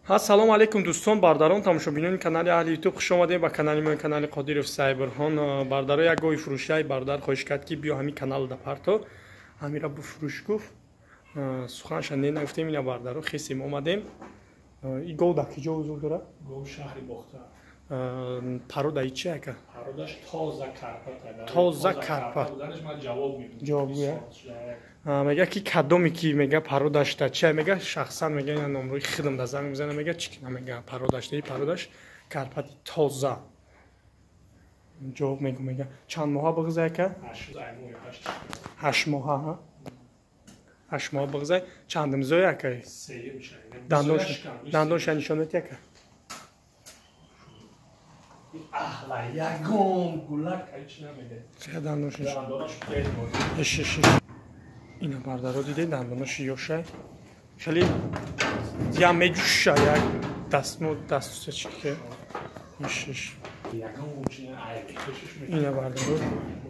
Ассалому алайкум дӯстон, бардарон, тамошобинони канали Аҳли Ютуб, хуш омадем ба канали мо, канали Қодиров Сайбурҳон. Бардаро, як гови фурӯшиай бардар хоҳиш кард, ки биё ҳамин канал да парто, ҳамира буфурӯш гуфт. Суханша не нагуфтем, ина бардаро хесем омадем. И гов дар киҷо ҳузур дорад? Гов шаҳри Бохта. Парода чи ака? Пародаш тоза карпат. Тоза карпат. Буданаш ман ҷавоб медам. Ҷавоб гӯя? Мега ки кадоме ки мега пародашта чи мега, шахсан мега ина номрои хидм да занг мезана, мега чи кина мега пародашта, и пародаш карпати тоза. Ҷавоб мегу мега. Чанд моҳа бағза ака? 8 моҳа, ҳа? 8 моҳа бағза. Чандим зоя ака? Дандонша нишон меди ака? Ахла ягон гулак ҳеч намеде. Ча дандонш? Дандонаш бемоз. Иш иш. Ина бардаро диде, дандонаш ёшай. Хеле я меҷӯша як дастмо дасту чики. Иш иш. Ягон чи айб. Ина бардаро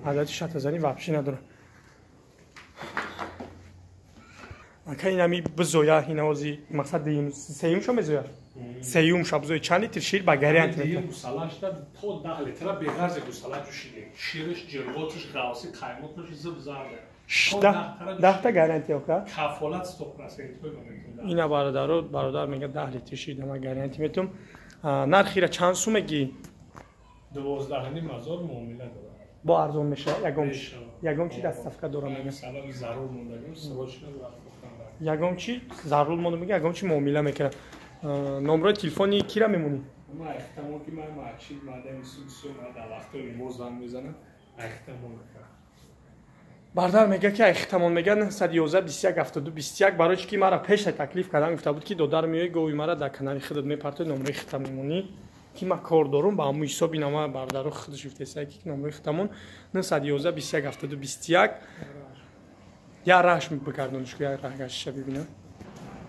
адати шатазани вообще надора. Ака инами бизоя, ина ози мақсад деюм сеюм шо мезоя. Сеюм шабзои чанд литр шир ба гарант метавад? Гусалашда то 10 литра беғарзе гусала ҷӯшиде. Шириш, ҷирғотиш, ғавси, қаймоқаш зиб зарда. 10 та гарантия ока? Кафолат 100% метавонад. Ина бародаро, бародар мега 10 литр шир дама гарантия метум. Нархира чанд сум меги? 12.5 ҳазор муомила дорад. Бо арзон мешавад, ягон ягон чи доставка дора мега. Сабаби зарур мондагӣ срочно. Ягон чи зарур монда мега, ягон чи муомила мекунад. Номрои телефони кира мемонӣ? Ма эҳтимол ки ман маъчид мадами сумсум дар вақтҳои мо занг мезанам, эҳтимол мекунам. Бардар мега ки эҳтимол мега 911 21 72 21, барои чи ки мара пеша таклиф кардан гуфта буд, ки додар меои гови мара дар канали худат мепартои, номрои худта мемонӣ, ки ма кор дорум, ба ҳамун ҳисоб ина ма бардаро худаш гуфтеса, ки номрои худамон 911 21 72 21. Я раҳш бигардониш, я раҳгаштиша бибинам.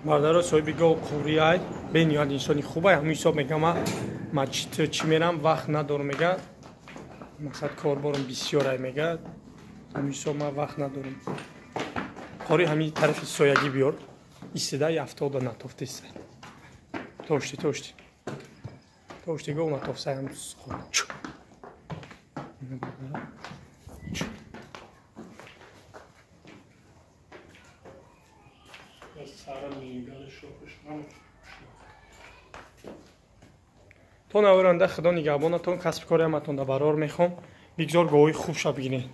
Бардаро, соҳиби гов қурияй, бениҳоят инсони хубай, ҳамун ҳисоб мега ма мачит чӣ мерам, вақт надорум мега, мақсад корборум бисёрай мега, ҳамун ҳисоб ма вақт надорум. Қори ҳамин тарафи соягӣ биёр, истида 70 натофтеса. Тошти, тошти. Тошти гов натофсай ҳам. То навранда худо нигаҳбонатон, касби кори ҳаматон да барор мехоҳам. Бигзор говҳои хуб ша бигиред.